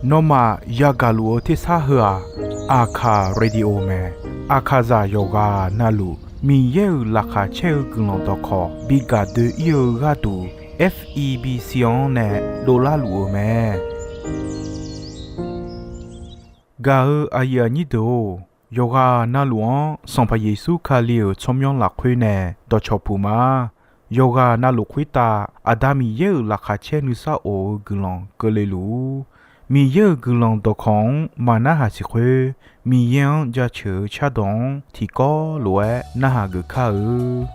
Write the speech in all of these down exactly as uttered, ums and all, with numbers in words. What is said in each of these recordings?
Nawmaf yagaq luf-eu tersar heu-aq, Aqkaq Radio mae. Aqkaqzaq yawqghaq navluf Miqyaer-euq laqkhaq caer-eu guiqlanq dawqkawq bi gaq doe-ir-eu gharduq, F E B C-anr nae dovlar luf-eu mae. Gaq-eu aqyuif aqnyir deuq-or, yawqghaq navluf-anr Sanqpaq Yeqsur Kali-euq tsawrmyanr lafkhoer nae dawqcawq puq ma. Yawqghaq navluf khoertav Aqda Miqyaer-euq laqkhaq caer nuisar of-eu guiqlanq keuvle luf-ur. Miqyaer-euq guiqlanq dawqkawq-anr maqnarhaq siq khoer, Miqyaer-anr jaceuq-eu cardawq-anr tiqkawv lof-aer narhaq geuf kar-eu.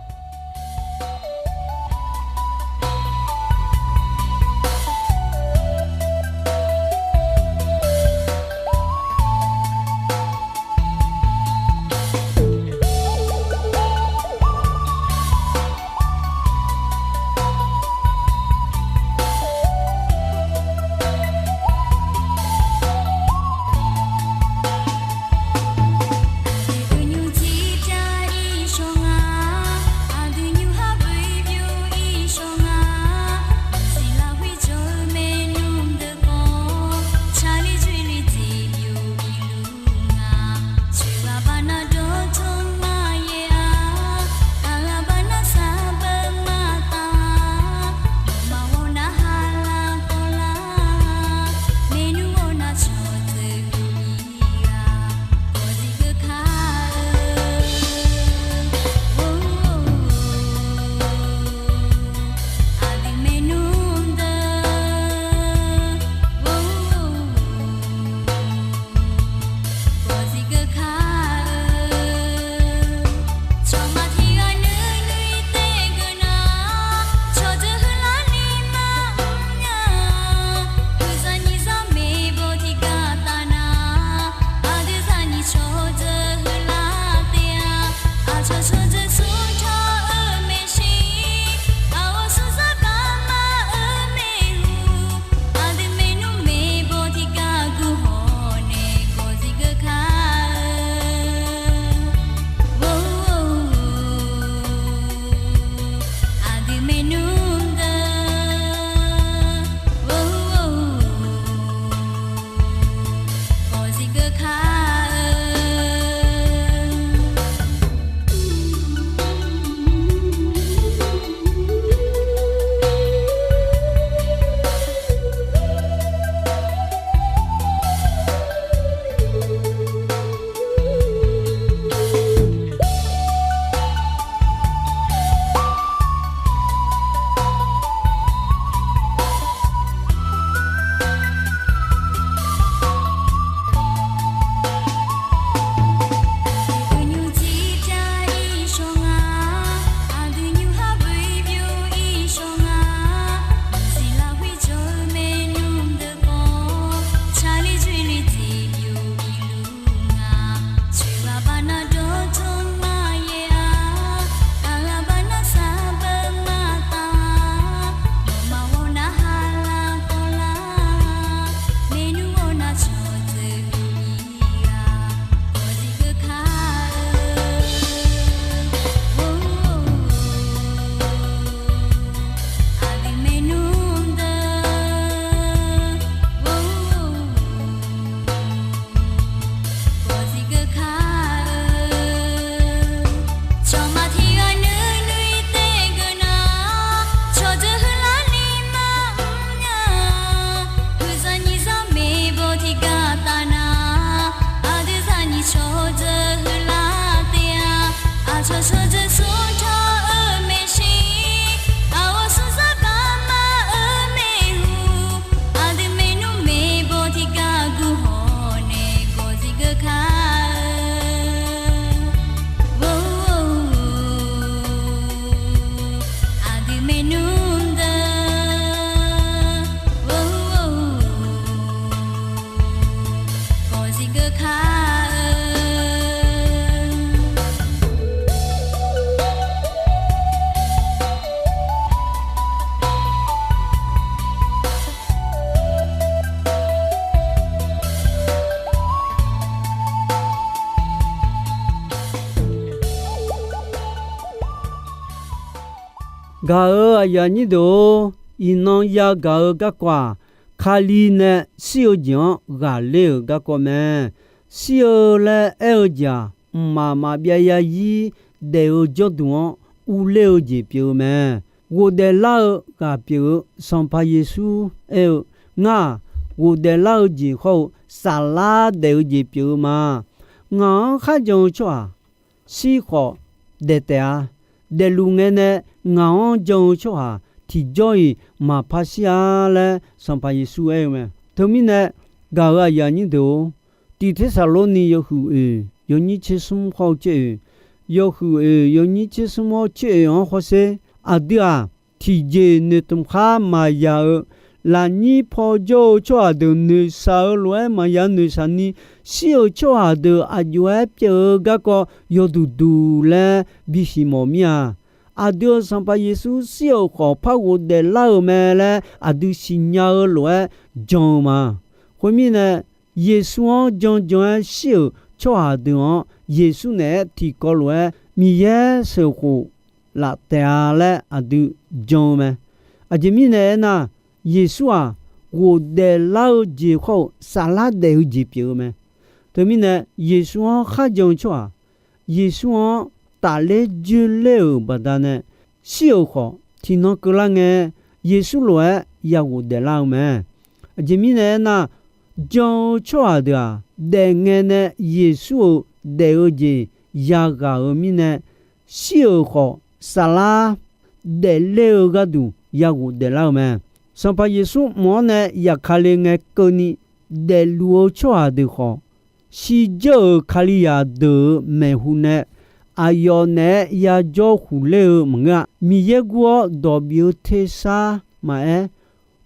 Gaq-euq aqyuif aqnyir deuq-or, iqnan yagaq-eu garkawv-aq, Kali nae shir-eu jeq-anr ghaqler-euq garkawv mae. Shir-eu laer aer-eu jeq-aq, mqmaq maqbyav zarzir daef-eu jawrduq-anr urler-eu jeq pyeuf-eu mae. Ghofdaef lar-eu ghaq pyeuf-eu Sanqpaq Yeqsur aer-eu, Ngar-aq, ghofdaef lar-eu jeq hawr-eu saflar daef-eu jeq pyeuf-eu ma. Ngaq-anr kharjan-eu tsawrhaq shir khawf daef taef-a. Daefluf ngae nae ngaq-anr jan-eu tsawrhaq tiqjawr-iq maqpar shir-a laer Sanqpaq Yeqsur aer-eu mae. Teumirnae, gaq-euq aqyuif aqnyir deuq-or, Tiq Tersaqlorni yawhuiq oeq yawnyir tser smr hawr-eu tser oeq, yawhuiq oeq yawnyir tser smr hawr tser oeq-anr hawsher. Aqdui-aq, tiqjeq noeqtmq khar maqya-eu, lafnyir paw jawr-eu tsawrhaq deuq noeqshaq-eu lof-aer maqya noeqshaq ni, shir-euq tsawrhaq deuq aqjox-aer pyeuf-eu garkawv yawduq duq laer bisiq mawf mir-a. Aqdui-euq Sanqpaq Yeqsur shir-euq khawf par ghofdaef lar-euq mae laer aqdui siqnya-eu lof-aer jan-eu ma. Khoermirnae, Yeqsur-anr janjan-aer shir-euq tsawrhaq deuq-anr Yeqsur naeq-aer tiqkawv lof-aer Miqyaer sheuqkhof laf taef-a laer aqdui jan-eu mae. Aqjeq mirnae aernar, Yeqsur-aq, ghofdaef lar-eu jeq hawr-eu saflar daef-eu jeq pyeuf-eu mae. Teumirnae, Yeqsur-anr kharjan-eu tsawrhaq, Yeqsur-anr tafler joerler-euq baqdanae, shir-euq khawf tiqnan keuvlar ngae, Yeqsur lof-aer ya ghofdaef lar-eu mae. Aqjeq mirnae aernar, jan-eu tsawrhaq deuq-aq, daefngae nae Yeqsur-euq daef-eu jeq yaghaq-euq mirnae, shir-euq khawf saflar daefler-eu gharduq ya ghofdaef lar-eu mae. Sanqpaq Yeqsur mq-anr nae yaqkale ngae keuvni daefluf-eu tsawrhaq deuq khawf, shirdzeur-euq Kalizaq deuq-euq maeqhu nae aqyawf naeq-aer yajawr huqler-eu maqngeur-a. Miqyaer gur-awr dawq bif-eu tersar maqaer,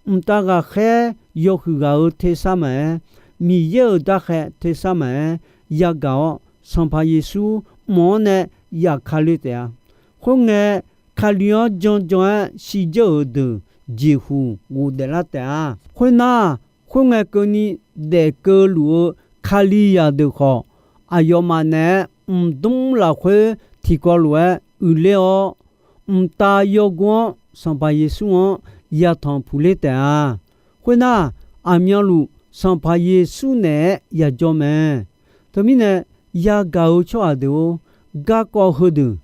mqtav ghaqkhaer yawhuiq ghaq-eu tersar maqaer, Miqyaer-euq darkhaev tersar maqaer, yagaq-awr Sanqpaq Yeqsur mq-anr nae yaqkale taef-a. Khoerngae, Kali-anr janjan-aer shirdzeur-euq deuq jeqhuq ghofdaef lar taef-a. Khoernar, khoerngae keuvni daefkeuv luf-eu Kalizaq deuq khawf, aqyawfmaf naeq-aer mqdmr lafkhoer tiqkawv lof-aer uiqler-awr, mqtav yawgor-anr Sanqpaq Yeqsur-anr yatanq puqler taef-a. Khoernar, aqmyanluf Sanqpaq Yeqsur naeq-aer yajawr mae. Teumirnae, yagaq-eu tsawrhaq deuq-or, garkawv heudeuq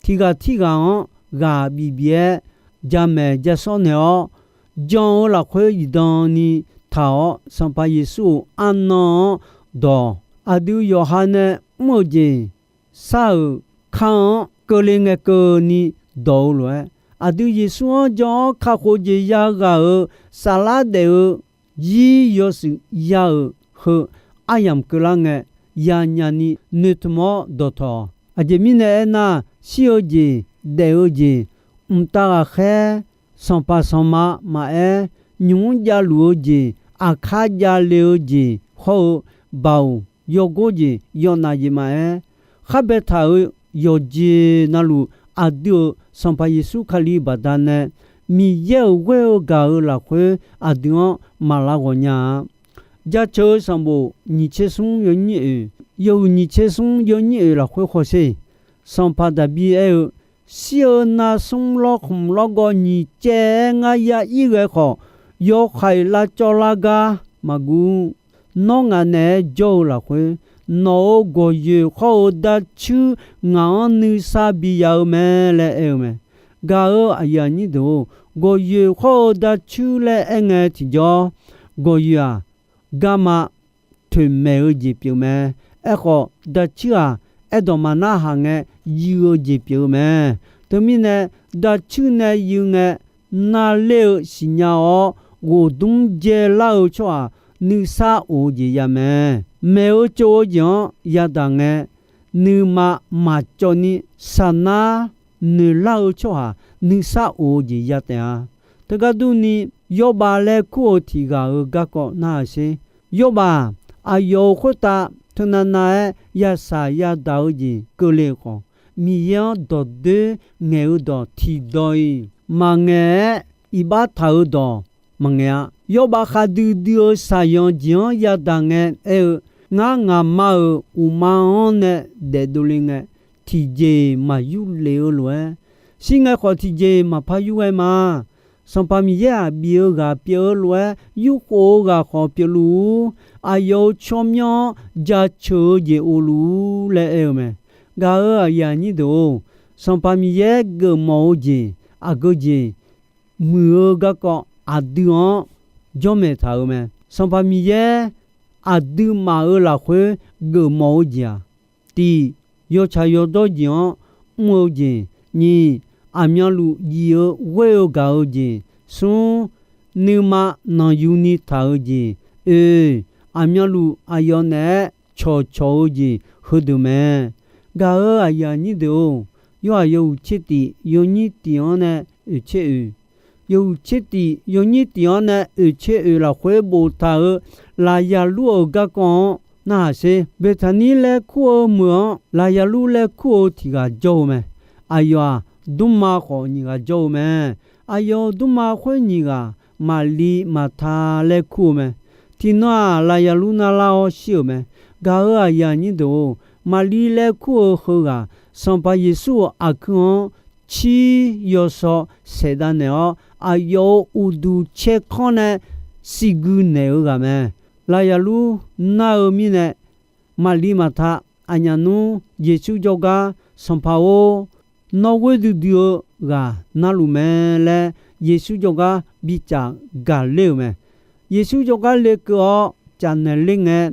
tiqghaq tirghaq-anr ghaq bif bif-aer jamaeq jasawr naeq-awr, jan-eu lafkhoer zifdan ni taq-awr, Sanqpaq Yeqsur-euq arnan-anr dawq, aqdui yawqha nae mr-eu jeq, sar-euq kar-anr keuvle ngae keuvni dawq-eu lof-aer, aqdui Yeqsur-anr jan-awr kakhof jeq yaghaq-euq saflar daef-eu zir yawshuif ya-euq heu aryamq keuvlar ngae, yanyaf ni noeqtmq-awr dawqtawq. Aqjeq mirnae aernar, shir-eu jeq, daef-eu jeq, mqtav ghaqkhaer, sanqpaq sanqma maqaer, nymq mr javluf-eu jeq, aqkar javle-eu jeq hawr-eu, baoq yawgor jeq, yawnaf jeq maqaer, khar baetaq-euq yawqjeq navluf, aqdui-euq Sanqpaq Yeqsur Kali baqdanae, Miqyaer-euq ghoer-eu gaq-euq lafkhoer aqdui-anr maq lav ghawq nya-a. Jaceuq-eu sanqbof nyiq tser smr yawnyir oeq, yawhuiq nyiq tser smr yawnyir oeq lafkhoer hawsher. Sanqpaq Daqbir aer-eu, Shir-eu nar smr lawrkhmq lawrgawv nyiq caev-aer ngar ya ir ghae khawf, yawhaiq lavcawv lar gar maqguv. Nawr ngaq naeq-aer jawr-eu lafkhoer, nawq-euq gawqyoeq hawr-eu darcuir ngaq-anr nuisar bi ya-eu mae laer aer-eu mae. Gaq-euq aqyuif aqnyir deuq-or, gawqyoeq hawr-eu darcuir laer aerngae tiqjawr, gawqyoeq-aq, garma toeqmaeq-eu jeq pyeuf mae. Aerkhawf, darcuir-aq, aerdawq maqnarhaq ngae, yuiv-eu jeq pyeuf-eu mae. Teumirnae, darcuir nae yuiv ngae, narler-eu siqnya-awr, ghof dmr jaelar-eu tsawrhaq nuisar of-eu jeq ya mae. Maeq-eu tsov-eu jeq-anr yadaq ngae, nuima maqcawv ni saqnar noeqlar-eu tsawrhaq nuisar of-eu jeq ya taef-a. Teugar durni, Yawrbav laer kur-eu tiq ghaq-euq garkawv nar-eu sher. Yawrbav-aq, aqyawf-euq khoertav teunav nav-aer yasaq yadaq-eu jeq keuvle-eu khawf, Miqyaer-anr dawqdoer ngaeq-eu dawq tiqdawq-iq maqngaeq-aer, iqbax taq-eu dawq maqngaeq-a. Yawrbav khaqdui dui-eu shaqzanq jeq-anr yadaq ngae aer-eu, Ngar, ngaqma-euq uqma-anr nae daefdov le ngae, tiqjeq-iq maq yurlef-eu lof-aer, shir ngae khawf tiqjeq-iq maqpar yurghae ma. Sanqpaq Miqyaer-aq, bif-eu ghaq pyeuf-eu lof-aer, yurkhof-eu ghaq khawf pyeufluf-ur. Aqyawf-euq tsawrmyanr-anr jaceuq-eu jeq of luf-ur laer aer-eu mae. Gaq-euq aqyuif aqnyir deuq-or, Sanqpaq Miqyaer geufmawf-eu jeq aqgeu jeq muiq-eu garkawv aqdui-anr jawrmaeq taq-euq mae. Sanqpaq Miqyaer aqduimaf-euq lafkhoer geufmawf-eu jeq-aq, tiq, yawtsaq yawdawr jeq-anr mr-eu jeq, nyiq, aqmyanluf jif-eu ghoer-eu gaq-eu jeq, smr, nuima nanqyuni taq-eu jeq, oe, aqmyanluf aqyawf naeq-aer cawqcawq-eu jeq heudeuq mae. Gaq-euq aqyuif aqnyir deuq-or, yawhaiq yawhuiq tser tif yawnyir tif-anr nae oeq tser oeq, yawhuiq tser tif yawnyir tif-anr nae oeq tser oeq lafkhoer boftaq-euq Laqyaqlur-euq garkawv-anr narhaq sher. Beqtaqnir laer kur-eu meuq-anr Laqyaqlur laer kur-eu tiq ghaq jawr-eu mae. Aqyawf-aq, dmrma khawf nyiq ghaq jawr-eu mae. Aqyawf-euq dmrma khoer nyiq ghaq Maqli, Maqta laer kur-eu mae. Tiqnan-aq, Laqyaqlur narlar-awr shir-euq mae. Gaq-euq aqyuif aqnyir deuq-or, Maqli laer kur-eu heughaq, Sanqpaq Yeqsur-euq aqkuir-anr cir yawsaw saeqdav naeq-awr, aqyawf-euq uqduq caerkanr nae siqgui naeq-eu ghaq mae. Laqyaqlur nar-eu mirnae, Maqli Maqta aqnyaf nmr Yeqsur jawrgar, Sanqpaq-or, nawr ghoer duidui-eu ghaq narluf mae laer Yeqsur jawrgar bicaf gaqler-euq mae. Yeqsur jawrgar lekeuv-awr caf naeq ler ngae,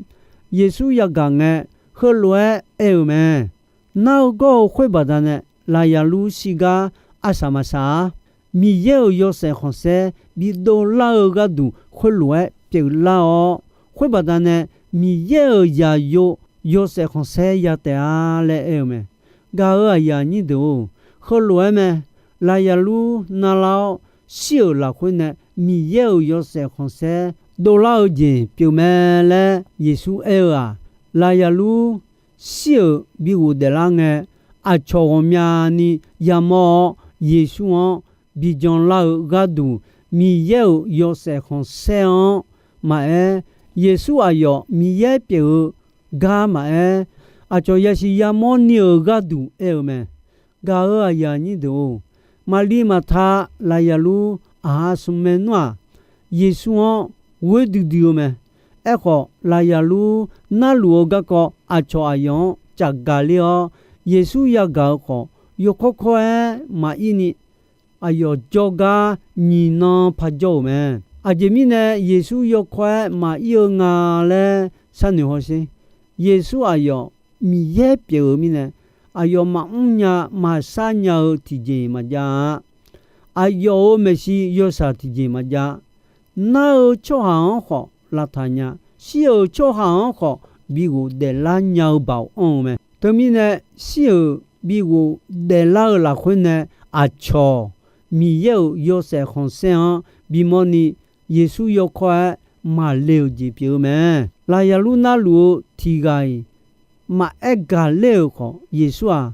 Yeqsur yagaq ngae, heulof-aer aer-eu mae. Nar-eu gawr-eu khoer baqdanae Laqyaqlur shirgar arsaq maqsaq-ar. Miqyaer-euq yawshaef khanqsaer bidov lar-eu gharduq khoerlof-aer pyeuflar-awr, khoer baqdanae Miqyaer-euq zaqyo yawshaef khanqsaer ya taef-a laer aer-eu mae. Gaq-euq aqyuif aqnyir deuq-or, heulof-aer mae. Laqyaqlur narlar-awr shir-euq lafkhoer nae Miqyaer-euq yawshaef khanqsaer dovlar-eu jeq pyeuf mae laer Yeqsur aer-eu-aq, Laqyaqlur shir-euq bi ghofdaef lar ngae, aqcawq ghawqmyani yamawr-awr Yeqsur-anr bijan lar-eu gharduq, Miqyaer-euq yawshaef khanqsaer-anr maqaer, Yeqsur aqyawf Miqyaer pyeuf-eu gar maqaer, aqcawq yasiq yamawr ni-euq gharduq aer-eu mae. Gaq-euq aqyuif aqnyir deuq-or, Maqli Maqta Laqyaqlur aqha smq maernmr-aq, Yeqsur-anr ghoer duidui-eu mae. Aerkhawf, Laqyaqlur narluf-eu garkawv aqcawq aqyawf-anr caf gaqler-awr, Yeqsur yagaq-eu khawf, yawkawr kawr-aer maqir ni, aqyawf jawrgar nyiq nan parjawr-euq mae. Aqjeq mirnae Yeqsur yawkawr-aer maqir-eu nga laer sharnoeq hawsher. Yeqsur aqyawf Miqyaer pyeuf-eu mirnae, aqyawf maqmr nya maqshar nya-eu tiqjeq maqjav-a. Aqyawf-euq maeqshi yawshaq tiqjeq maqjav. Nar-eu tsawrhaq-anr khawf lavtaq nya. Shir-euq tsawrhaq-anr khawf bi ghofdaef lar nya-eu baoq anr-eu mae. Teumirnae, shir-euq bi ghofdaef lar-eu lafkhoer nae aqcawq Miqyaer-euq yawshaef khanqsaer-anr bimawr ni, Yeqsur yawkawr-aer maqle-euq jeq pyeuf-eu mae. Laqyaqlur narluf-eu tiq ghaq-iq maqaer gaqler-euq khawf, Yeqsur-aq,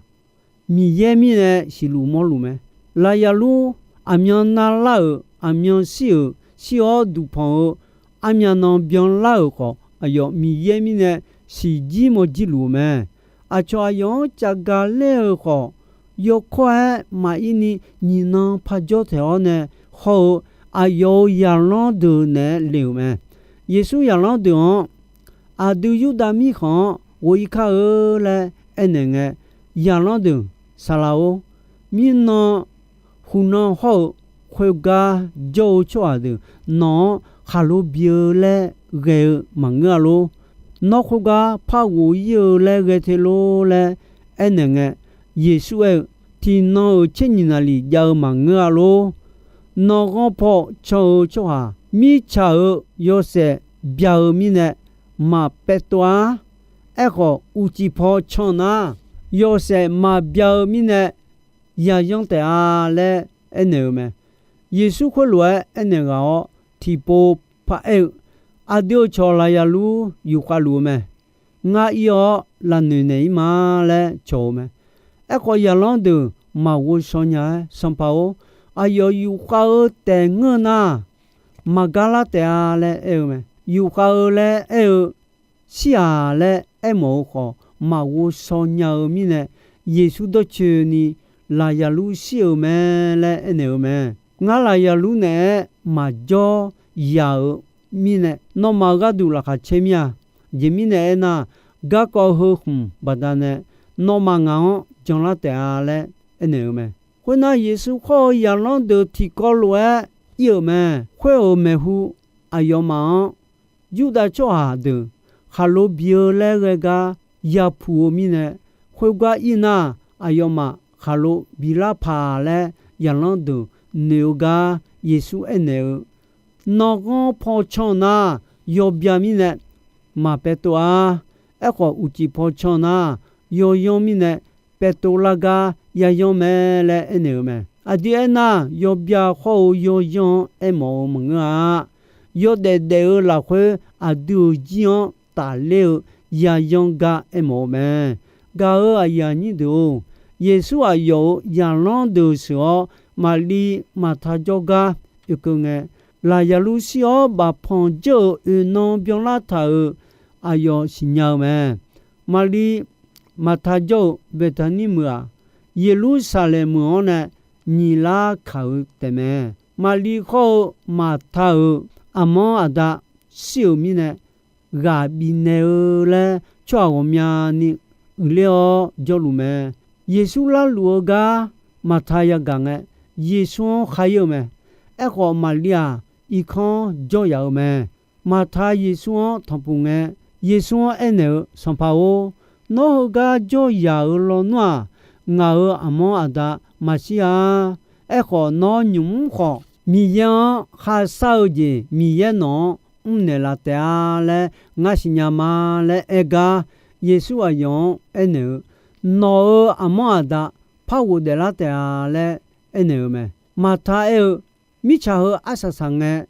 Miqyaer mirnae siqluf mawrluf mae. Laqyaqlur aqmyan narlar-euq, aqmyan shir-euq, shir-awr duqpanq-eu, armyavnan byanlar-euq khawf, aqyawf Miqyaer mirnae siqjir mawrjir luf-eu mae. Aqcawq aqyawf-anr caf gaqler-euq khawf, yawkawr-aer maqir ni nyiq nan parjawr taeq-awr nae hawr-eu aqyawf-euq zaqlanr deuq naeq-aer le-euq mae. Yeqsur zaqlanr deuq-anr, Aqdui Yurdav mirkhanq-anr ghof-ir kar-eu laer aernaeq ngae, zaqlanr deuq, Saqlaq-or, mirnan huqnan hawr-eu khoergar jawr-eu tsawrhaq deuq nawq-anr khaqlo bi-eu laer ghae-eu maqngeur-a lor. Nawr khoergar par ghof-ir-eu laer ghae te lor laer aernaeq ngae, Yeqsur aer-eu, Tiqnan-euq tser nyiq naqliq jav-eu maqngeur-a lor. Nan'ghanr paw can-eu tsawrhaq, mirtsaq-euq yawshaef bya-eu mirnae maqpaev tov-ar. Aerkhawf, uqcif paw can nar, yawshaef maqbya-eu mirnae yayanr taef-a laer aernaeq-eu mae. Yeqsur khoerlof-aer aernaeq ghaq-awr, tiqpov paraer-eu, Aqdui-euq cawq Laqyaqlur yufkhav luf-eu mae. Ngar ir-awr lafnoeq naeq-ir ma laer cawq-eu mae. Aerkhawf, zaqlanr deuq maqghov shaw nya-aer, Sanqpaq-or, aqyawf yufkhav-eu taef ngeur nar, maqgar lar taef-a laer aer-eu mae. Yufkhav-eu laer aer-eu, shir-aq laer aermawf-eu khawf, maqghov shaw nya-eu mirnae, Yeqsur dawrcoeni Laqyaqlur shir-euq mae laer aernaeq-eu mae. Ngar Laqyaqlur naeq-aer maqjawr yaq-euq mirnae, nawmaf-euq gharduq laqkhaq caer mir-a. Aqjeq mirnae aernar, garkawv heu khmq baqdanae nawmaf ngaq-anr janlar taef-a laer aernaeq-eu mae. Khoernar, Yeqsur khawr-eu zaqlanr deuq tiqkawv lof-aer ir-euq mae. Khoer-euq maeqhu aqyawfmaf-anr Yurdav tsawrhaq deuq khaqlo bi-eu laer ghae gar yapuq-eu mirnae, khoergar ir nar, aqyawfmaf khaqlo bilar paq laer zaqlanr deuq noeq-eu gar Yeqsur aernaeq-eu, Nanrghanr paw can nar, yawbya mirnae maq paev tov-a. Aerkhawf, uqcif paw can nar, yawyanr mirnae paev tov lar gar yayanr mae laer aernaeq-eu mae. Aqdui aernar, yawbya khawr-eu yawyanr-anr aermawf-eu maqngeur-a. Yawdaef daef-eu lafkhoer aqdui-euq jir-anr tafler-eu yayanr gar aermawf-eu mae. Gaq-euq aqyuif aqnyir deuq-or, Yeqsur aqyawf-euq zaqlanr deuq sheuq-awr, Maqliv Maqta jawrgar oekeuv ngae, Laqyaqlur shir-awr bafpanq dzeur-euq oeqnan byanlar taq-euq aqyawf siqnya-eu mae. Maqliv Maqta jawr-eu Beqtaqnir meuq-aq, Yeqlursaqlaeq meuq-anr nae nyiq lar kaq-eu taefmae. Maqliv khawr-eu Maqta-euq aqmanr aqda shir-euq mirnae, ghaq bifnaeq-eu laer tsawrhaq ghawqmyani uiqler-awr jawrluf mae. Yeqsur larluf-eu gar Maqta yagaq ngae, Yeqsur-anr khar-ir-eu mae. Aerkhawf, Maqliv-aq, irkanr jawr yaf-eu mae. Maqta Yeqsur-anr tanqpuq ngae, Yeqsur-anr aernaeq-eu, Sanqpaq-or, nawr heugar jawr yaf-euq lawnmr-aq, ngaq-euq aqmanr aqda maqshir-a. Aerkhawf, nawr nymq mr khawf, Miqyaer-anr kharshar-eu jeq Miqyaer nawq-anr mrnaeq laf taef-a laer ngar siqnya ma laer aer gar, Yeqsur aqyawf-anr aernaeq-eu, Nawq-euq aqmanr aqda par ghofdaef lar taef-a laer aernaeq-eu mae. Maqta aer-eu, Mirtsaq heu arsaq saq ngae,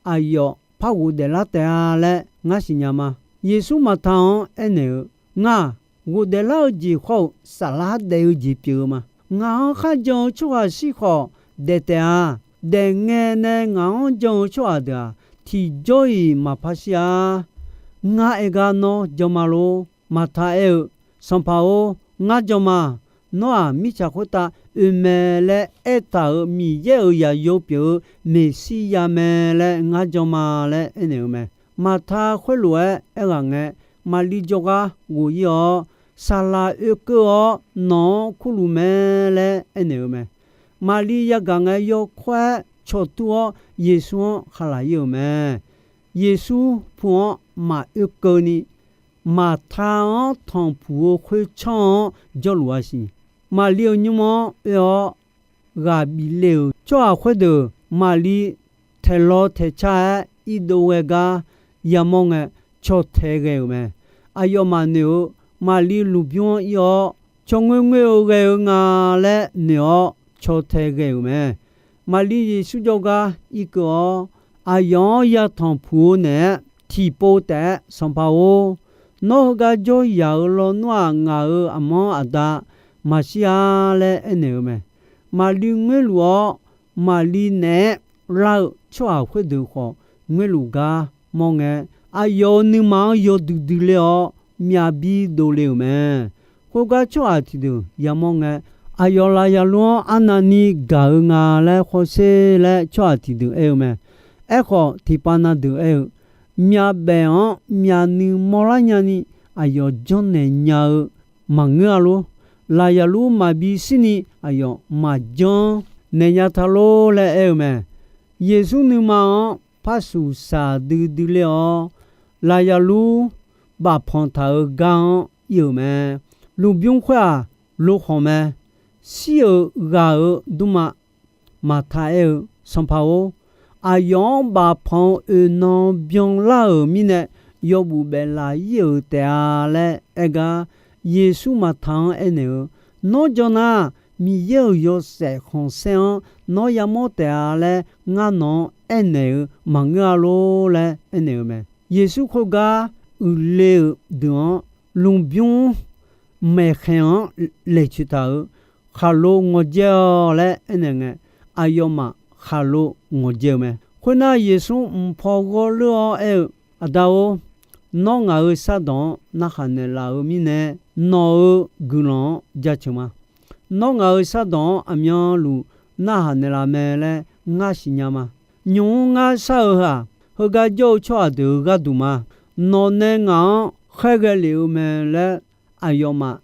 aqyawf par ghofdaef lar taef-a laer ngar siqnya ma. Yeqsur Maqta-anr aernaeq-eu, Ngar-aq, ghofdaef lar-eu jeq khawr-eu saflar daef-eu jeq pyeuf-eu ma. Ngaq-anr kharjan-eu tsawrhaq shir khawf, daef taef-a. Daef ngae nae ngaq-anr jan-eu tsawrhaq deuq-aq, tiqjawr-iq maqpar shir-a. Ngar aer gar nawr jan ma lor. Maqta aer-eu, Sanqpaq-or, ngar jan ma. Nawr-aq, mirtsaq khoertav oe mae laer aertaq-euq Miqyaer-euq zaqyo pyeuf-eu Meqsirya mae laer ngar jan ma laer aernaeq-eu mae. Maqta khoerlof-aer aerghaq ngae, Maqliv jawrgar ghof-ir-awr, saqlaq oekeuv-awr nawq-anr kurluf mae laer aernaeq-eu mae. Maqliv yagaq ngae, yawkawr-aer cawqtur-awr Yeqsur-anr khalaq-ir-euq mae. Yeqsur pu-anr maq oekeuv ni, Maqta-anr tanqpuq-eu khoertsanr-anr jawrluf-a siq. Maqliv-euq nymr-anr oe-awr, ghaq bif le-euq tsawrhaq khoerdeuq Maqliv taeqlaw taeqcar-aer irdov ghae gar yamawr ngae, caw tae ghae-euq mae. Aqyawfmaf noeq-eu, Maqliv lmqbymr-anr ir-awr, caw ngoerngoer-eu ghae-eu nga laer noeq-awr caw tae ghae-euq mae. Maqliv Yeqsur jawrgar irkeuv-awr, aqyawf-anr yatanq puq-eu naeq-aer tiqpov taef-aer, Sanqpaq-or, nawr heugar jawr yaq-euq lawnmr-aq, ngaq-euq aqmanr aqda maqshir-a laer aernaeq-eu mae. Maqliv ngoerluf-awr, Maqliv naeq-aer lar-eu tsawrhaq khoerdeuq khawf, ngoerluf gar mawr ngae, aqyawf-euq nuima-anr yawdui dui ler-awr, myavbir dovle-euq mae. Khoergar tsawrhaq tiqdeuq yamawr ngae, aqyawf Laqyaqlur-anr arnavni gaq-eu nga laer hawsher laer tsawrhaq tiqdeuq aer-eu mae. Aerkhawf, tiqpav na deuq aer-eu, Myavbaef-anr myavnuiv mawrlar nyani aqyawf janrnaeq nya-eu maqngeur-a lor. Laqyaqlur maqbi shirni aqyawf maqjanr naeq nya ta lor laer aer-eu mae. Yeqsur nuima-anr par shuqshaq duidui ler-awr, Laqyaqlur bafpanq taq-euq gar-anr ir-euq mae. Lmqbymr khoer-aq, lokhawq mae. Shir-euq ghaq-euq dmrma Maqta aer-eu, Sanqpaq-or, aqyawf-anr bafpanq-eu oeqnan byanlar-euq mirnae, yawbuf baef laf-ir-euq taef-a laer aer gar, Yeqsur Maqta-anr aernaeq-eu, Nawr jan nar, Miqyaer-euq yawshaef khanqsaer-anr nawr yamawr taef-a laer ngar nawq-anr aernaeq-eu maqngeur-a lor laer aernaeq-eu mae. Yeqsur khoergar uiqle-euq deuq-anr, lmqbymr maeqkhaeq-anr laeqtsoeq taq-euq, Khaqlo ngawqdzae-awq laer aernaeq ngae, aqyawfmaf khaqlo ngawqdzae-eu mae. Khoernar, Yeqsur mq paw ghawrleur-awr aer-eu, Aqda-or, nawr ngaq-euq shardawq-anr narhaq naeqlaf-euq mirnae, nawq-euq guiqlanq-anr jaceuq ma. Nawr ngaq-euq shardawq-anr aqmyanluf narhaq naeqlaf mae laer ngar siqnya ma. Nymq-mr ngar shar-eu heu-aq, heugar jawr-eu tsawrhaq deuq-euq gharduq ma. Nawq nae ngaq-anr khaerghae lef-eu mae laer aqyawfmaf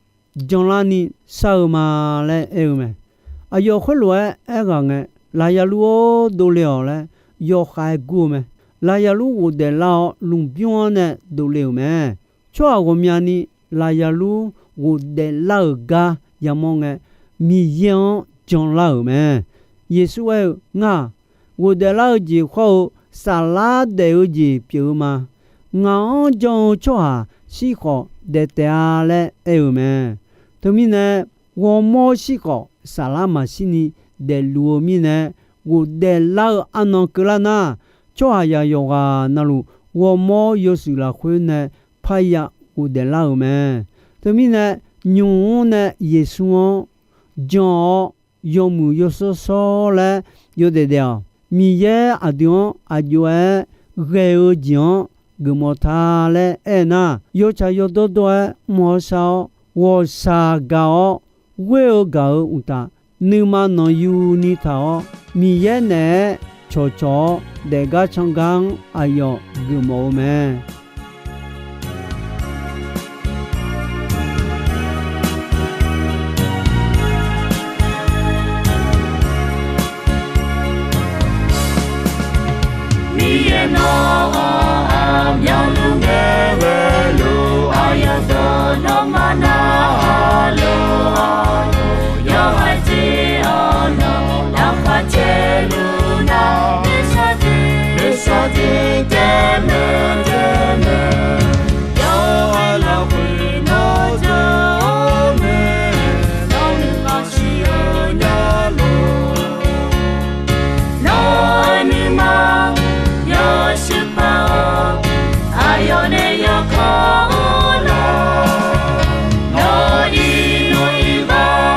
janlarni shar-eu ma laer aer-eu mae. Aqyawf khoerlof-aer aerghaq ngae, Laqyaqlur-or, dovle-awq laer yawkhav-aer gur-eu mae. Laqyaqlur ghofdaef lar-awr, lmqbymr-anr nae dovle-euq mae. Tsawrhaq ghawqmyani Laqyaqlur ghofdaef lar-euq gar yamawr ngae, Miqyaer-anr janlar-euq mae. Yeqsur aer-eu, Ngar-aq, ghofdaef lar-eu jeq khawr-eu saflar daef-eu jeq pyeuf-eu ma. Ngaq-anr jan-eu tsawrhaq shir khawf daef taef-a laer aer-eu mae. Teumirnae, ghawrmawr shir khawf saflar maqshirni daefluf-eu mirnae, ghofdaef lar-eu arnan keuvlar nar, tsawrhaqzaq yawqghaq navluf ghawrmawr yawshuif lafkhoer nae parya ghofdaef lar-euq mae. Teumirnae, nymq-mr nae Yeqsur-anr jan-awr, yawmuiq yawshawr shawr laer yawdaef daef-awq. Miqyaer aqdui-anr aqjox-aer ghae-eu jeq-anr geufmawf ta laer aernar, yawtsaq yawdawr dawr-aer mr-awr shar-awr, ghawqshaq gaq-awr ghoer-eu gaq-euq uqtaf, nuima nanqyuni taq-awr, Miqyaer naeq-aer cawqcawq-awr daefgar cangar-anr aqyawf geufmawf-eu mae. Miqyaer nawr-aq, aqmyanluf ngae ghaeluf, aqyawf deuq nawmaf narhaq luf-awr, yawqha jeq-awr nawq lafkhoer caeluf nar, nuisar jeq, nuisar jeq taef mae, taef mae. Yawqha lafkhoer nawr jawr-eu mae, nawr nuima siq-eu nya lor. Nawr-euq nuima yawshuif paq-awr, aqyawf nae yawkawr-eu lor. Nawr iqnan iqbax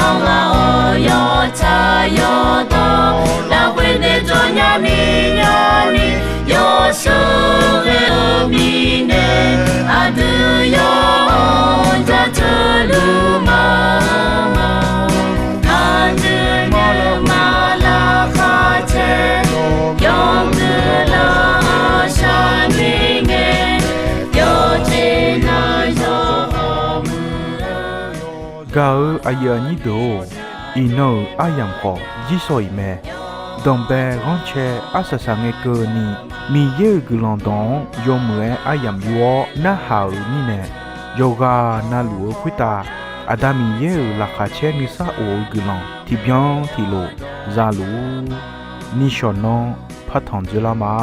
Ghaq-euq yawtsaq yawdawr lafkhoer noeqdzawr nya ni nya ni, yawsheuq ghae-eu mirnae aqdui yawr-anr jaceuq luf ma. Aqdui nuima laqkhaq caer yawguiq lar-awr shar ni ngae, yawqjeq na yawqha muiq-eu. Gaq-euq aqyuif aqnyir deuq-or, iqnan-euq aryamq khawf jirsawq iq mae. Danqbae ghanrcae arsaq saq ngae keuvni, Miqyaer-euq guiqlanq dawq-anr yawmuiq-aer aryamq yur-awr narhaq-euq mirnae, yawqghaq na luf-eu khoertav Aqda Miqyaer-euq laqkhaq caer nuisar of-eu guiqlanq tiqbyan tiqlof za luf-ur. Nishawq nanr partanq dzoerlar ma.